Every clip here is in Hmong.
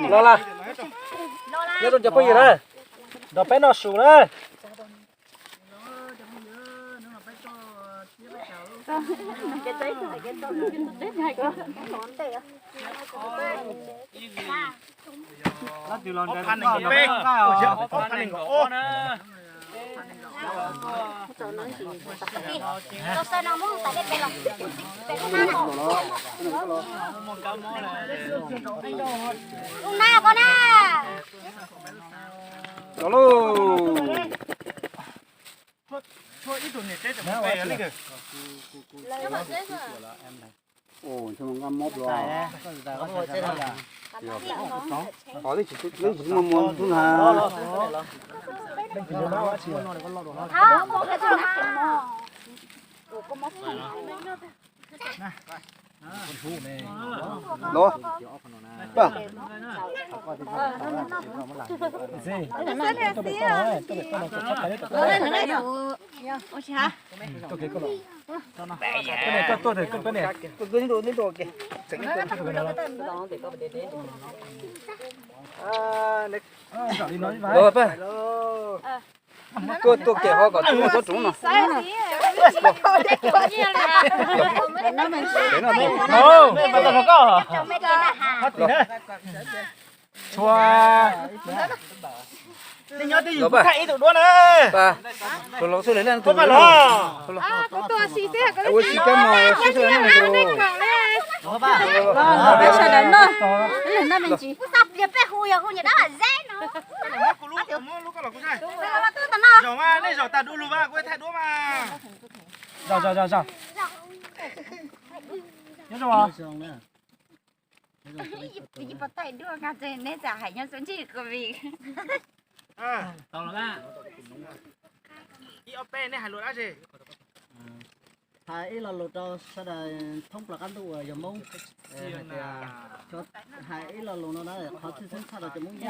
Los las, nyob rau cov phooj ywg na, nrog peb noj su na. Los lauj. Los. Los pab, tuaj tuaj kem ho kom tuaj muaj tsob roob no. Tshua. Ua si kab mos sib sib na. Sawv daws noj, noj me ntsis. Zos mas nej zos tag du lug mas kuv thaij duab mas. Zos, zos, zos, zos. Nyob zoo. Neb txawm hais nyob xwb ntsib covid. Ib ob peb nej hais lus dab tsi? Hais ib lo lus rau sawv daws thoob plaws qab ntuj uas yog Hmoob, hais tias, hais ib lo lus no na, qhov tshwj xeeb tshaj rau cov Hmoob Yaj,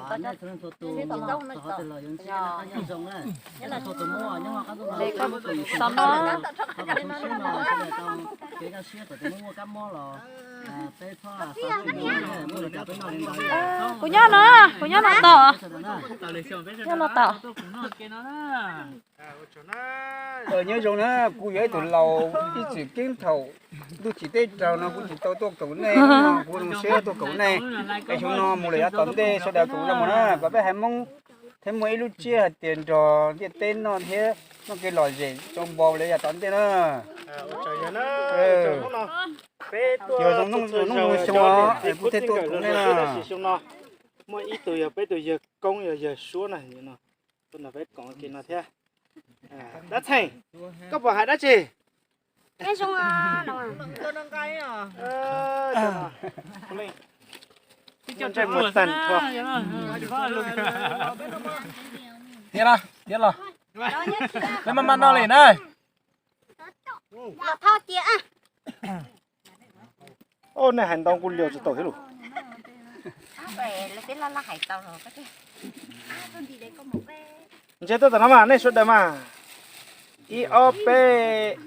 kom nej txhua leej txhua tus, qhov twg los yuav ntsib qab nyob zoo na. Txhua tus Hmoob nyob qab ntuj no, qhov kom tu siab no sawv daws tau kev kaj siab kom tus Hmoob muaj kab mob los peb txhob xav tsis muaj li cas peb noj li ntawd. Kuv nyob no, kuv nyob no tau. Nyob no tau. Nyob zoo na, kuv yog ib tug laus ib txwm keeb thaum ntuj chim teb raug no kuv tsis tau tuaj koom nej, kuv zoo siab tuaj koom nej. Es xyoo no mus lawm yav tom ntej sawv daws koom zoo mus na, kom peb haiv Hmoob thiaj muaj ib lub tsiab hais tias nrog ntiaj teb noj thiab noj kev lom zem zoo npaum li yav tom ntej na. Yog zoo, zoo xyoo es kuv thiaj tuaj koom nej na. Muaj ib tug yog peb tus yawg koob yog yawg Suab na, tuaj nrog peb koom kiag no thiab. Dab Txheej, koj puas hais dab tsi? Niam los, niam los, peb maj maj noj li na. Nej hais ntau kuj liu tsis tau thiab lus. Ntshe tuaj tom no mas nej sawv daws mas. Ib ob peb.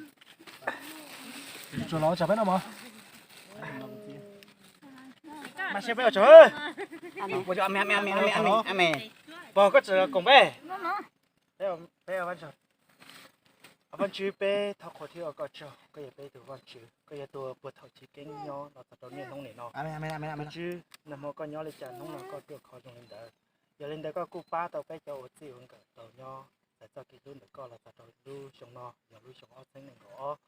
Mas siab peb ua tsaug. Pog koj tseem koom peb. Peb, Vaj Tswv, peb thov qhuas thiab ua koj tsaug, koj yog peb tus Vaj Tswv, koj yog tus puag thaum chiv keeb nyob los txog rau niaj hnub nim no. Tus Tswv, nag hmo koj nyob li cas hnub no koj ruaj khov zoo li ntawd. Yog li ntawd koj kuj pab tau peb cov ua txij ua nkawm tau nyob txais txoj kev hlub ntawm koj los txog rau lub xyoo no yog lub xyoo ob txhiab nees nkaum ob.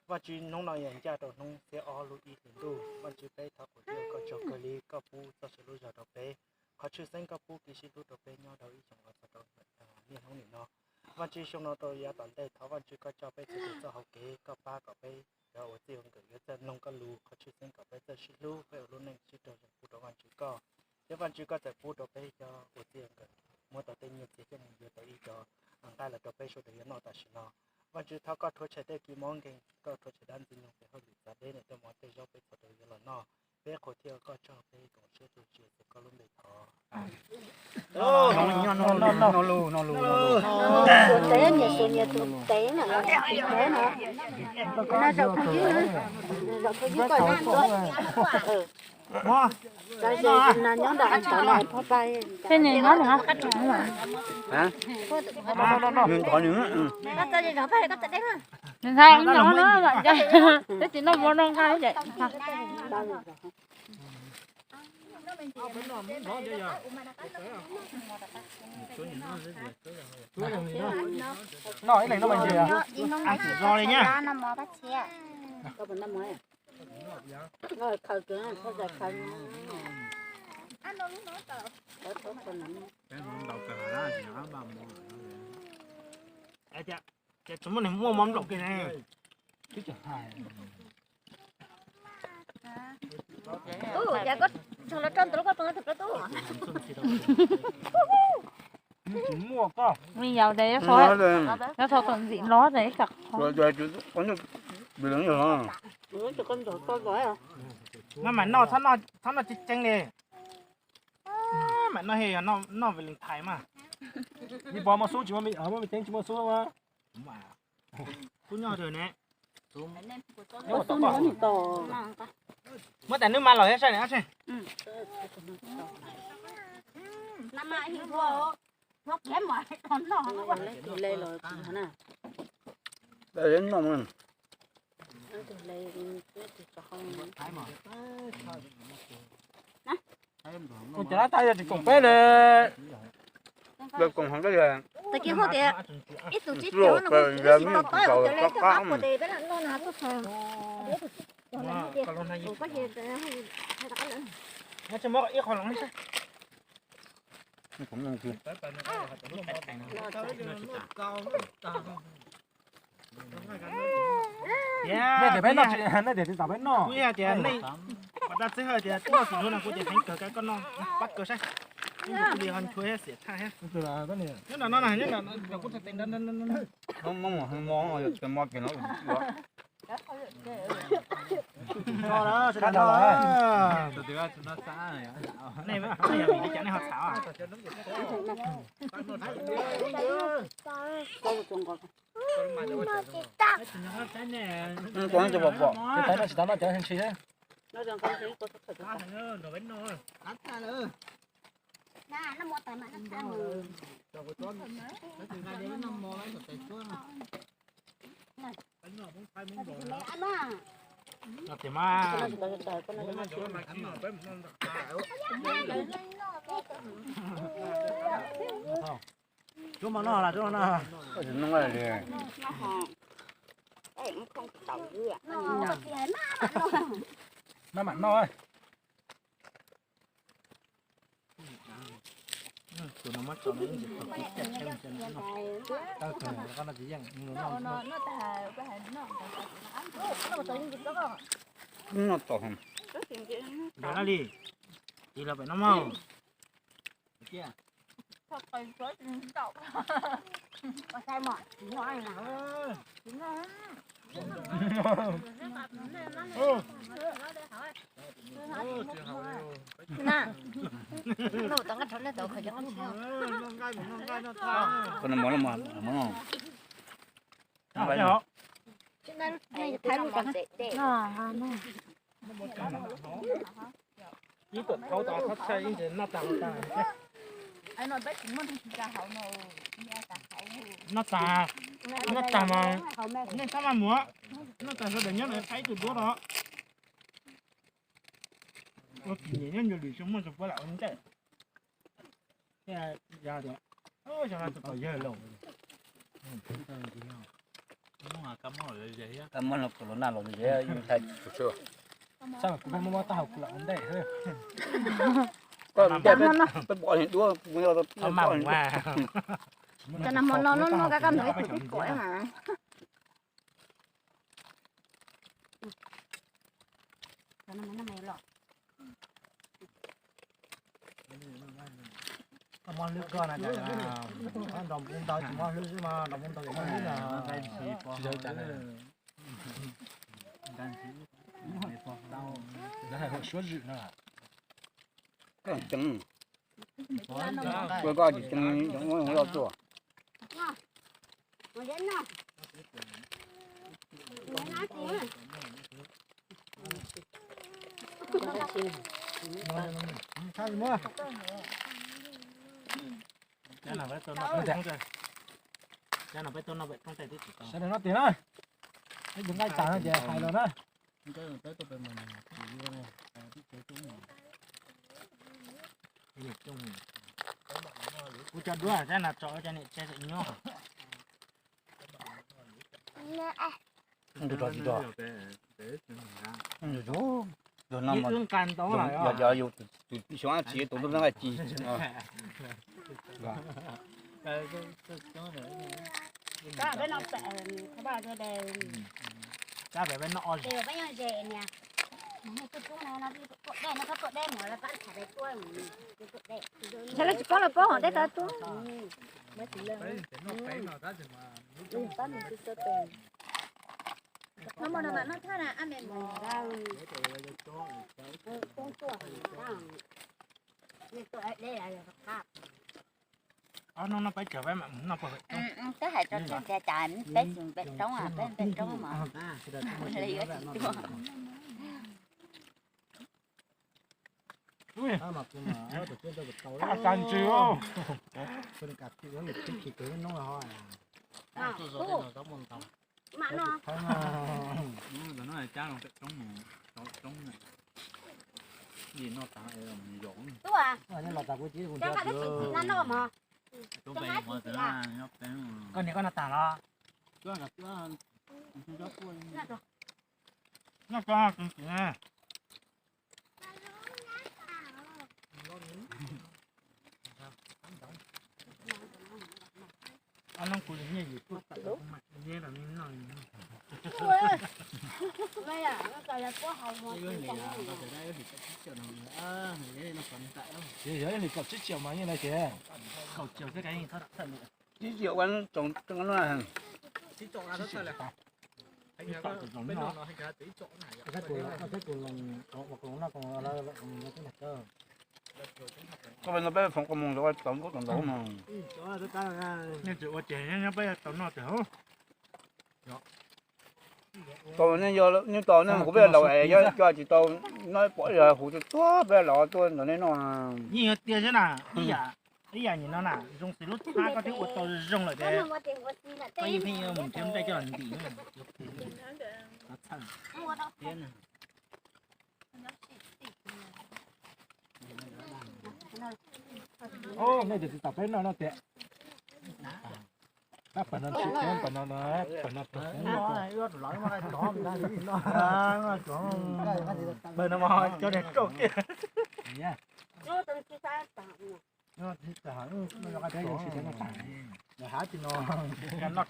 Vaj Tswv, hnub no yog ncaj rau hnub xiab ob lub ib hlis ntuj. Vaj Tswv, peb thov qhuas thiab ua koj tsaug kawg li koj pub txoj sia lub zog rau peb. Qhov tshwj xeeb koj pub kev sib hlub rau peb nyob rau ib xyoos los txog rau niaj hnub nim no. Vaj Tswv, xyoo no rau yav tom ntej thov Vaj Tswv koj coj peb txhua tus txoj hau kev, koj pab kom peb cov ua txij ua nkawm yuav txawj mloog koj lus. Qhov tshwj xeeb kom peb txawj sib hlub, peb ua lub neej sib raug zoo pub rau Vaj Tswv koj. Thiab Vaj Tswv, koj txawm pub rau peb cov ua txij ua nkawm muab tau tej nyiaj txiag coj mus yuav tau ib co nqaij los rau peb sawv daws yuav noj tam sim no. Vaj Tswv, thov koj rhuav tshem tej kis mob nkeeg, koj rhuav tshem dab ntxwg nyoog peb hauj lwm txav deb, niam tej mov tej zaub peb txhua tus yuav los noj. Peb qhov thiaj koj tso peb koom siab tu tsiav txog koj lub npe thov. Noj lus, noj lus, noj lus. Xuas tes, nyias xuas nyias tus tes na, los tes na. No zaum phooj ywg, zaum phooj ywg koj na. Tso ze na nyob ntawm tod na, phob pab. Tej nyob nws. Nws ntov nws. Nws ntshai nws no, peb tsis noj mov noj nqaij ces. Noj ib leeg noj me ntsis, a tsis zoo li nyab. Ces tsis muaj neeg muaj mov nplaum kiag ne. Tub, cas koj tso los rau ntawm lub pob tw tug plaub tub. Tsis muaj koj. Vim yau de, nyob thaum txom ntxim los de ib koj. Maj mam noj, txhob noj tseeb tseeb li. Mam noj he yog noj Valentine mas. Yij Pov muaj xub tsis muaj me ceeb, tsis muaj xub mas. Xub nyob twg ne? Muab tais nws mas los thiab saib ne. Kuv cov lab tais yog tsis koom peb li. Tag kis hauj tias ib tug tsib caug no kuv tsis tau pab, kuv cov lab tais peb lam noj na tuaj. Nej tias peb noj, nej tias tsis tau peb noj. Kuv tias nej, kuv tab txib hawm tias noj tsis ntsuag no kuv tias heev kawg, koj noj pab kawg saib. Kuv li ho nchuav thiab xiam thaj thiab. Nyob no, nyob no, kuv txhais tes nrad. Nej ho txhav. Tsuav mov noj las, tsuav mov noj. Maj mam noj. Noj tau. Yog laj li, tig los pem no mog. Ib tuam thaub tau qhob tshaj ib ntsis noj tag tag. Noj tag, noj tag mas nej txhob maj mus, noj tag sawv daws nyob no thaij ib tug duab rau. Ua kis nyiam nyob ncua lwm xyoo muaj tsis puab lam ua ntej. Yog tias xyoo no tus pom yawg laus. Kab mob los corona los yus thaij. Kuv pheej muaj mob taub hau kuv lam ua ntej. Koj ntej peb pom duab. Cov nag hmo no noj noj kab kab ntawd ib tug twb pom mas. Koj mob hlwb koj na, nrog npua ntau tsis mob hlwb xwb mas nrog npua ntau tsis mob hlwb na. Tsis yog cas na. Lawv hais hauv suab zwm no. Koj tsis ceev, koj tsis ceev, loj tuaj. Sawv daws noj tiag na, ib tus nqaij tas no ces hais los na. Kuv cov duab sab no tso cov niam tsev nyob. Tus no mas yog yus tus xyoo ab tsi tus ntuj nqaij ci. Ntshai lawv tsis paub los paub hov dej tau tuaj. No mas no mas noj thaj na, ab me mos. Ob hnub no peb cov peb mam noj pem roob. Twb hais rau seb ntiag cas peb tsis pem roob, peb pem roob mas li yuav tsis tuaj. Qab ntsis. Koj niam koj noj tag los? Noj tso tus txiv. Ob hnub kuv li nyiaj yus tuaj tawm kuv mam neb rau nej noj li. Yog ib hlis kaum tsib tsiaum mas yeej na ces. Kaum tsiaum xwb kav yeej thab thawj li. Tsib tsiaum ua tsoom no. Koj no peb foom koj mus tau nkauj tau ntaub no. Nej tsis ua ces nyob peb tau noj tau haus. Tau nej, nej tau nej kuv peb laus es coj tsis tau, no pom yog huv tuag tuag peb laus tuaj ntawm nej noj. Yeej yuav tiag xwb na, ib yam, ib yam nim no na zoo xws lub txhab koj twb ua tau zoo lawm ces koj yeej pheej yuav mus nrhiav nplej coj los ntim. Nej tus txiv tau peb noj no tias, tab pam no tsis pam no, pam no rau pam no mas cov niag rauj kiag. Noj tsis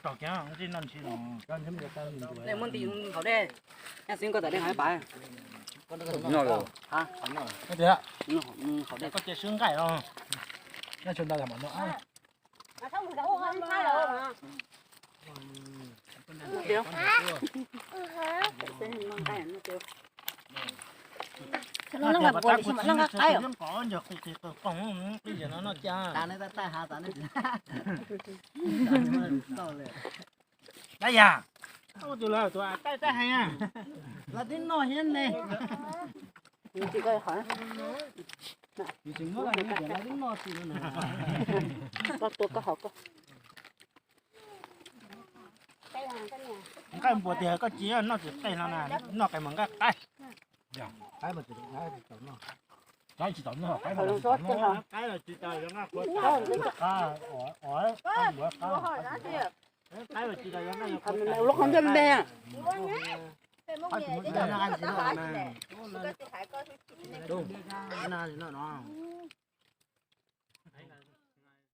tau kiag, noj ntsis los. Muaj ntim nqaum dej, nyob xwb koj tawm dej nqaim pab. Noj los. Nqaum dej. Koj cia swb nqaij los. Nyob tsoo ntau yam mam noj. Dab yam, tus lawv tus taij taij heev. Lawv twb noj thiab ne. Koj tua koj haus koj. Nqaij npua tiag koj cia noj tsis qeej no na, noj qeej mas nqaij qaib. Qaib tsis tau noj, qaib tsis tau noj. Qaib tsis tau noj, qaib npua qaib. Lub qhov ncauj me me.